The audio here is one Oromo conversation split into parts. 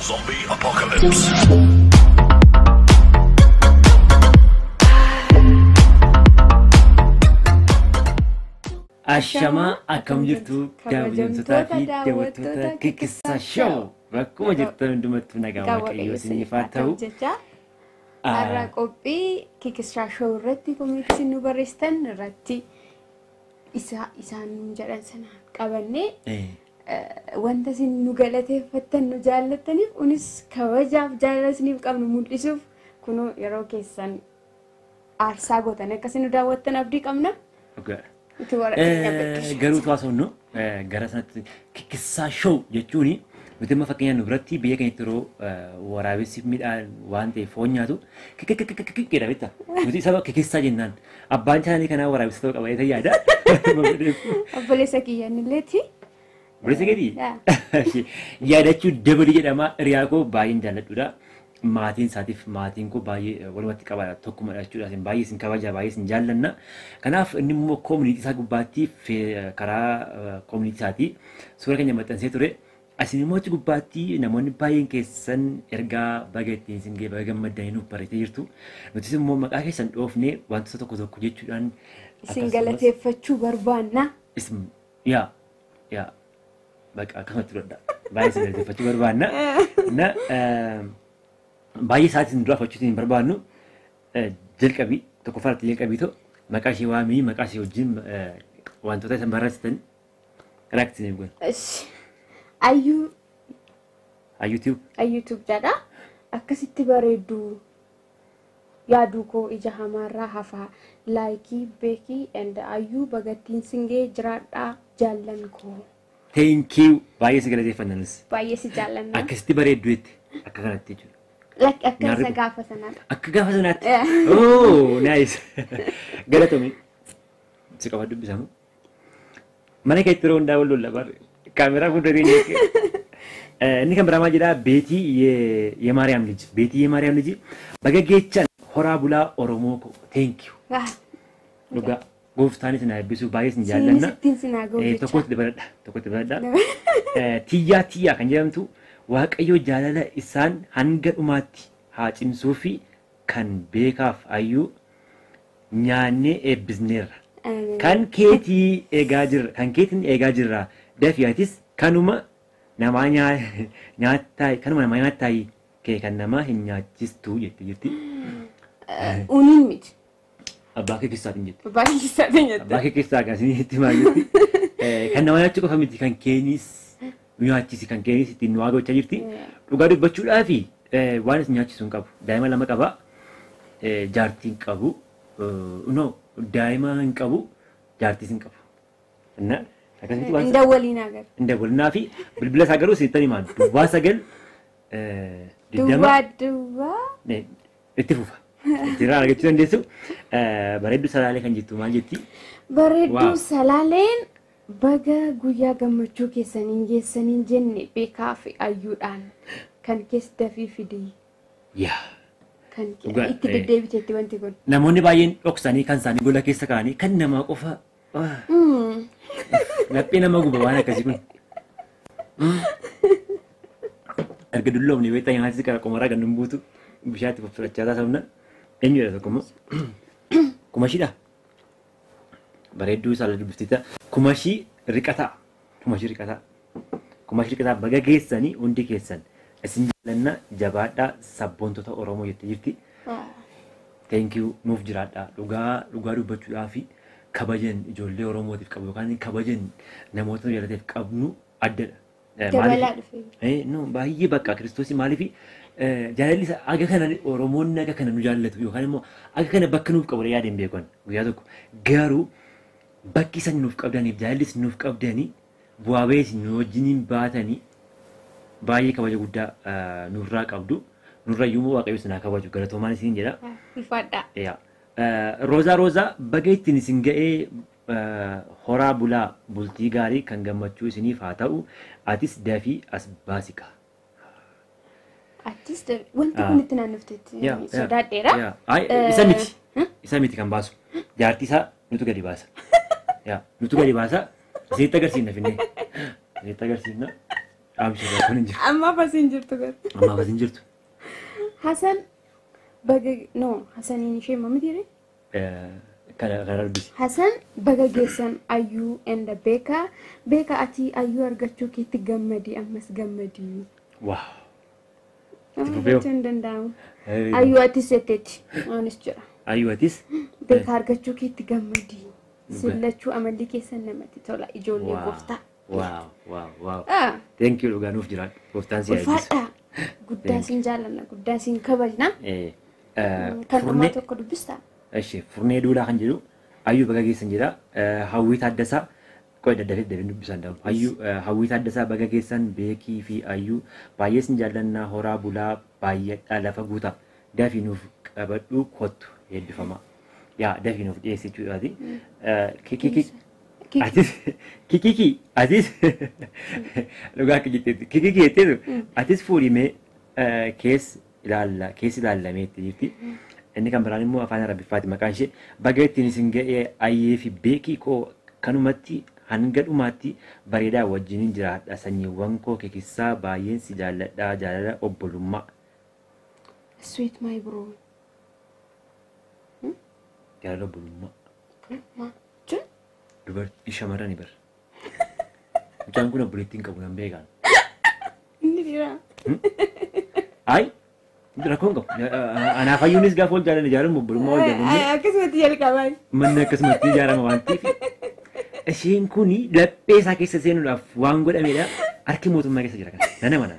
Zombie apocalypse. Ashamaa, akkam jirtu kabajamtootaa fi daawwattoota Kikisaa Show? Bakkuma jirtan hundumattuu nagaa Waaqayyoo isiniif haa ta'u. Jecha har'a qophii Kikisaa Show irratti comment isin nu barreessitan irratti isa isaan nuun jedhan sana qabannee, wanta isin nu galateeffattan, nu jaallattaniif, unis kabajaaf jaalala isiniif qabnu mul'isuuf kunoo yeroo keessan aarsaa gootan akkasii nu daawwattan abdii qabna. Dhugaadha. Itti warra Garuu haasofnu gara sanatti, Kikisaa Show jechuun nuti amma fakkeenyaaf nu biratti biyya keenyatti yeroo waraabessi midhaan waan ta'e foon nyaatu kikikikikik jedha, beektaa? Nuti saba kikissaa jennaan. Abbaan chaanalii kanaa waraabessa ta'uu qaba jedhee yaada. Obboleessa kiyyan illeeti. Obboleessa keetii? Yaadachuu Dabalii jedhama. Hiriyaa koo baay'een jaalladhudha. Maatiin isaatiif maatiin koo baay'ee walumatti qabaadha. Tokkumadha jechuudha. Isin baay'ee isin kabaja, baay'ee isin jaallanna. Kanaaf inni immoo community isaa gubbaatti, karaa community isaatii suura keenya maxxansee ture. Asin immoo achi gubbaatti namoonni baay'een keessan ergaa baga ittiin isin ga'e, baga gammaddanii nuuf barreessitee jirtu. Nutis immoo maqaa keessan dhoofnee wantoota tokko tokko jechuudhaan isin galateeffachuu barbaanna. Isin yaa bakka akkasumatti fudhadha. Baay'ee isin galateeffachuu barbaanna. Na baay'ee isaatiin dura affachuutiin hin barbaannu. Jalqabii tokkoffaatti jalqabii ta'u maqaa ishee waamii, maqaa ishee wajjin wantoota isin barreessitan react godha. Ishi. Ayyuu. Ayyuutiif. Ayyuutuuf jedha. Akkasitti bareedduu yaaduu koo ija hamaarraa hafaa, like beekii and Ayyuu, bagattiin singee jiraadhaa jaallan koo. Thank you, baay'ee si galateeffanna nus. Baay'ee si jaallanna. Akkasitti bareeddu jetti akka kanatti jechuudha. Lakki, akka Nyaarri isa kun. Gaafa sanaadha. Akka gaafa sanaatti. Oh, nice. Galatoomi. Si qofa dubbisamu. Mana keetti yeroo hundaa wal lolla barre. Kaameraa fuuldura keenya. Inni kan biraa maal jedhaa? Beetii የማርያም ልጅ, ቤቲ የማርያም ልጅ, baga geechan, horaa bulaa Oromoo ko. Thank you. Dhugaa gooftaanis na eebbisu, baay'ee isin Siinis jaallanna. ittiin sinaa ga'u jecha. Tokkotti dabaladha. Tokkotti dabaladha. Tiyyaa Tiyyaa kan jedhamtu, Waaqayyo jaalala isaan hanga dhumaatti haa cimsuu fi kan beekaaf Ayyuu nyaannee eebbisneerra. Amiin. Kan keetii eegaa jirra. Kan keetiin eegaa jirra. Dafii atis kanuma namaa nyaattaayi, kanuma namaa nyaattaayi kee kan namaa hin nyaachistuu jetti jirti. Uniin miti. Abbaa kee keessaatiin jetti. Abbaa keessaatiin jette. Abbaa kee keessaa kan isin maal jetti? Kan nama nyaachuu qofa miti, kan keenis nu nyaachisi, kan keenis ittiin nu waa gochaa jirti. Dhugaa dubbachuudhaa fi waan isin nyaachisu hin qabu. Daa'ima lama qaba. Jaartii hin qabu. No, daa'ima hin qabu. Jaartiis hin qabu. Inna akkasitti waan Hin dawwaliin agarra. Hin dawwalinaa fi bilbila isaa garuu isinitti himaan, 09 20 Duwwaa duwwaa. Itti fufa. Ittiin argachuu dandeessu. Bareedduu Salaalee kan jettu maal jetti? Bareedduu Wow. Salaaleen, baga guyyaa gammachuu keessaniin geessaniin jenne beekaa fi Ayyuudhaan, kan keessa dafii fidii. Yaa. Kan Dhugaa, itti deddeebiteetti wanti kun. Namoonni baay'een dhoksanii kan isaanii gola keessa kaa'anii kan namaa qofa laphee nama guba waan akkasii kun. Erga dulloomne beektaa, nyaatni qara qomaraa kan nun buutu bishaan itti fudhachaa taasifamna. Eenyudha tokko immoo? Kumashiidha. Bareedduu isaa dubbiftiita. Kumashii Riqataa. Kumashii Riqataa. Kumashii Riqataa, baga geessanii hundi keessan. Isin jaallanna, jabaadhaa sabboontota Oromoo jettee jirti. Thank you, nuuf jiraadhaa. Dhugaa dhugaa dubbachuudhaa fi kabajan ijoollee Oromootiif qabu yookaan kabajan namoota nu jaalateef qabnu addadha. Dabalaa dhufe. No, baay'ee bakka Kiristoosii maaliif jaalalli isaa aga kana, Oromoonni aga kana nu jaallatu yookaan immoo aga kana bakka nuuf qabu yaada hin beekan guyyaa tokko. Garuu bakki isan nuuf qabdaniif, jaalalli isin nuuf qabdanii, bu'aa bahii isin nu wajjiniin baatanii, baay'ee kabaja guddaa nurraa qabdu. Nurra iyyuu Waaqayyo isin haa kabaju, galatoomaan isin jedha. Ulfaadhaa. Yaa. Roozaa Roozaa, baga ittiin isin ga'ee, horaa bulaa, bultii gaarii kan gammachuu isiniif haa ta'u, atis dafii as baasika. Achis wanti kun itti naannofteetti sodaadheera. Yaa. Ay, isa miti. Isa miti kan baasu. Jaartii isaa nutu gadi baasa. Yaa, nutu gadi baasa. Isinitti agarsiifna finnee. Isinitti agarsiifna. Amshir kun hin jiru. Amma fasin jirtu gar. Amma fasin jirtu. Hasan baga no Hasaniin ishee mamiti Kana kana dubbisi. Hasan baga geessan Ayyuu and Beekaa. Beekaa ati Ayyuu argachuu keetti gammadii ammas gammadii. Waaw. Gochuun hin danda'amu. Ayyuu atis jetteetti anis jira. Ayyuu atis. Beekaa argachuu keetti gammadii. Sillachuu amalli keessan namatti tola ijoollee gooftaa. Waaw waaw waaw. Thank you dhugaa nuuf jiraadhu. Gooftaan si eebbisu. Ulfaadhaa. Guddaa siin jaallanna guddaa siin kabajna. Kan dhumaa tokko dubbistaa. Eshi furnee duulaa kan jedhu Ayyuu baga geessan jedha. Hawwii Taaddasaa qoy daddafee daddafee dubbisan dhabu. Ayyuu Hawwii Taaddasaa baga geessan Beekii fi Ayyuu baay'ee sin jaallannaa horaa bulaa baay'eedhaa lafa guutaa dafii nuuf qabadhu kottu eebbifama. Yaa dafii nuuf dhiyeessi jechuudhaati. Kikiki atis kikiki atis dhugaa akka jetteetti kikiki jetteetu atis fuudhimee keessa ilaalla keessa ilaallameetti jirti. Inni kan biraan immoo afaan Arabiffaati maqaan ishee baga ittiin isin ga'ee Ayyee fi Beekii koo kanumatti hanga dhumaatti bareedaa wajjiniin jiraadha sanyiiwwan koo kikissaa baay'een si jaalladha jaalala obbolummaa. Sweet my bro. Jaalala obbolummaa. Ma jechuun? Dubartii shamarrani bara. Mucaan kun obboleettii hin qabu nan beekaan. Inni dhiiraa. Ayi. Rakkoon qabu. Anaaf Ayyuunis gaafa wal jaalanne ijaaramu obbolummaa wal jaalanne. Akkasumatti jalqabaa. Manni akkasumatti ijaarama waan ta'eef. Isheen kuni laphee isaa keessa seenuudhaaf waan godhamedha. Harki mootummaa keessa jira kana. Nana mana.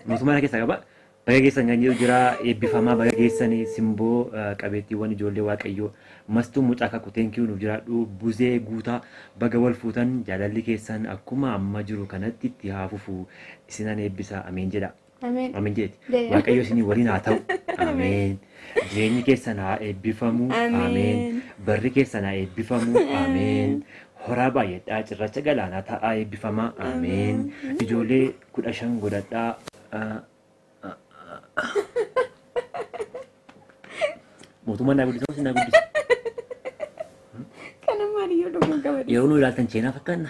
Mootummaa keessa qaba. Baga geessan kan jedhu jira eebbifamaa baga geessanii simboo qabeettiiwwan ijoollee waaqayyoo mastuu mucaa kakuu thank you nuuf jiraadhu buzee guutaa baga wal fuutan jaalalli keessan akkuma amma jiru kanatti itti haa fufu isinan eebbisa ameen jedha. Ameen. Ameen jedheeti. Waaqayyo isinii waliin haa ta'u. Ameen. Jireenyi keessan haa eebbifamu. Ameen. Barri keessan haa eebbifamu. Ameen. Horaa baay'eedhaa cirracha galaanaa ta'aa eebbifamaa. Ameen. Ijoollee 15 godhadhaa. Mootummaan naa guddisa moo naa guddisa? Kana maaliyyuu dhuguun qabadhe. Yeroo nu ilaaltan cheenaa fakkaanna.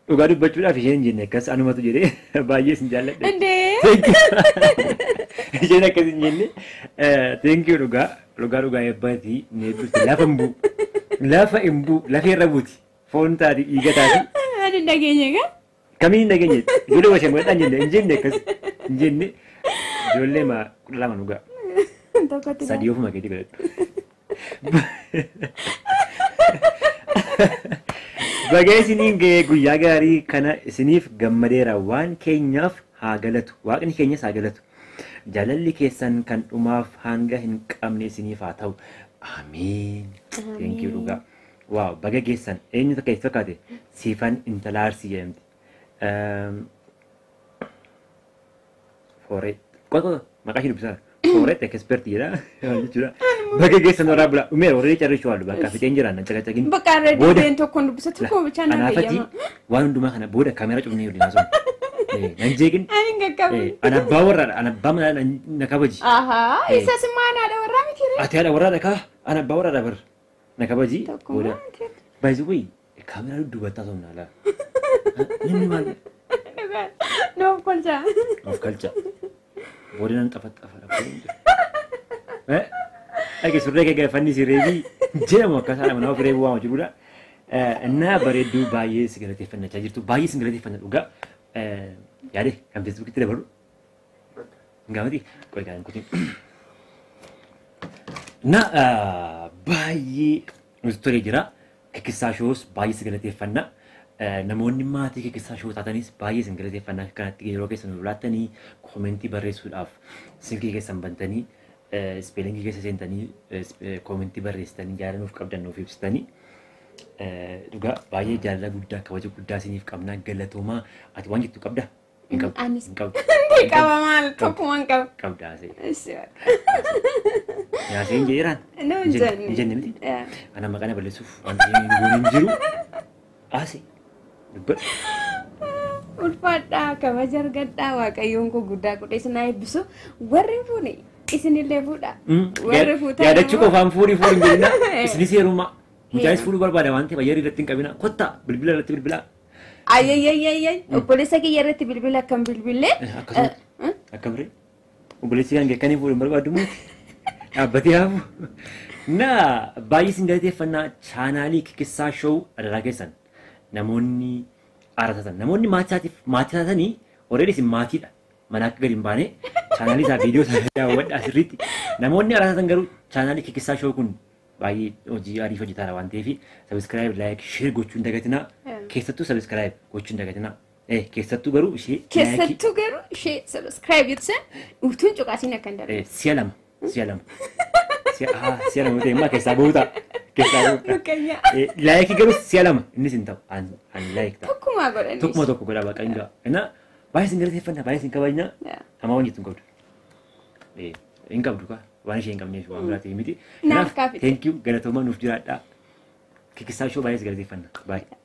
Dhugaa dubbachuudhaaf isheen hin jenne akkas anumatu jedhee baay'ee sin jaalladhe. Indee. Isheen akkas hin jenne thank you dhugaa dhugaa dhugaa eebbaati ni eebbifte lafa hin bu'u. Lafa hin bu'u lafa irra buuti foon taati dhiiga taati. Ani hin dhageenye gaa? Kamiin hin dhageenye ijoollee washee godhadhaa hin jenne hin jenne akkas hin jenne ijoollee ma 12 dhugaa. Tokkotti. Sadii ofuma keetii godhadhu. Baga isiniin ga'ee guyyaa gaarii kana isiniif gammadeera waan keenyaaf haa galatu waaqni keenyas haa galatu jaalalli keessan kan dhumaaf hanga hin qabne isiniif haa ta'u ameen. Thank you dhugaa. Waaw baga geessan eenyu takka itti fakkaate Siifan intala Arsii jedhamti. Fooree qofa maqaa ishee dubbisaa Fooree expert jedha jechuudha. Baga geessan horaa bulaa dhumeera warri carrishuu haallu bakka fixeen jiraan nan caqacaqin. Bakka irra deebiin tokkoon dubbisa tokko bichaa na Anaafati fayyama. waan hundumaa kana booda kaameraa cufnee waliin haasofna. Nan jeeqin. Ani hin qaqqabu. Ana abbaa warraadha ana abbaa manaa na kabaji. Ahaa isas maanaadha warraa miti ree. Ati haadha warraadha kaa ana abbaa warraadha bar na kabaji booda. Tokkummaa miti. By the way kaameraa dudduubatti haasofna laa. Namni maal Noof kolchaa. of galcha. Booda nan xafaxafa rakkoo hin jiru. Dhage surree kee gaafanni si reebii jedhamu akkas haadha manaa of reebuu waama jirudha. Innaa bareedduu baay'ee si galateeffannachaa jirtu baay'ee si galateeffanna dhugaa. Yaade kan feesbuukitti dabalu. Gaafati qoy kan kutin. Na baay'ee nuti tolee jira. Kikissaa shows baay'ee si galateeffanna. Namoonni maatii kikissaa show taatanis baay'ee isin galateeffanna kanatti yeroo keessan nu laattanii koomentii barreessuudhaaf silkii keessan bantanii ispeelingii keessa seentanii koomentii barreessitanii jaalala nuuf qabdan nuuf ibsitanii dhugaa baay'ee jaalala guddaa kabaja guddaa isiniif qabna galatoomaa ati waan jettu qabda hin qabdu Anis. hin qabdu Hindi qaba maal tokkumaan qaba. qabda haasa'e Issi waaqa. yaaseen jedheeraan No hin jenne. hin jenne miti Yaa. ana maqaa na balleessuuf wanti hin goone hin jiru haasa'e dubbadhu. Ulfaadhaa kabaja argadhaa waaqayyoon koo guddaa godhe isin haa eebbisu warri hin fuune isinillee fuudha. Warri fuutan Yaadachuu immoo- qofaan fuudhii fuudhi hin jedhina. Isinis heeruma. Mucaanis fuudhuu barbaada waan ta'eef ayyaarri irratti hin qabina. Kottaa bilbila irratti bilbilaa. Ayyayyayyayyay, obboleessa kiyya irratti bilbila akkam bilbilee. Akkasuma akkam ree? Obboleessi kan kee kan hin fuudhu barbaadu muti. Dhaabbatee hafu. Na baay'ee isin galateeffannaa. Chaanaalii Kikissaa Show adaraa keessan, namoonni aaratan, namoonni maatii isaatiif maatii taatanii, already isin maatiidha. Mana akka gadi hin baane chaanaalii isaa, viidiyoo isaa daawwadhaa sirriitti. Namoonni aaratan garuu chaanaalii Kikissaa Show kun baay'ee hojii ariif hojjetaara waan ta'eef, subscribe, like, share gochuu hin dagatinaa. Keessattuu subscribe gochuu hin dagatinaa. Keessattuu garuu ishee Keessattuu garuu ishee subscribe jettu utuun cuqaasiin akka hin darbe. Si'a lama, si'a lama. Si'a 2 ta'e immoo keessaa bahuu ta'a. Keessaa bahuu ta'a. Mukkanya. Like garuu si'a 2 innis hin ta'u. An like ta'a. Tokkumaa godhanis. Tokkuma tokko godhaa baqa hin ga'a. Innaa baay'ee isin galateeffanna, baay'ee isin kabajna. Hamaa waan jettu hin qabdu. Hin qabdu kaa, waan ishee hin qabneef waan biraa ta'e miti. Naaf kaafite. Thank you, galatoomaa, nuuf jiraadhaa. Kikissaa Show baay'ee isin galateeffanna. Baay'ee.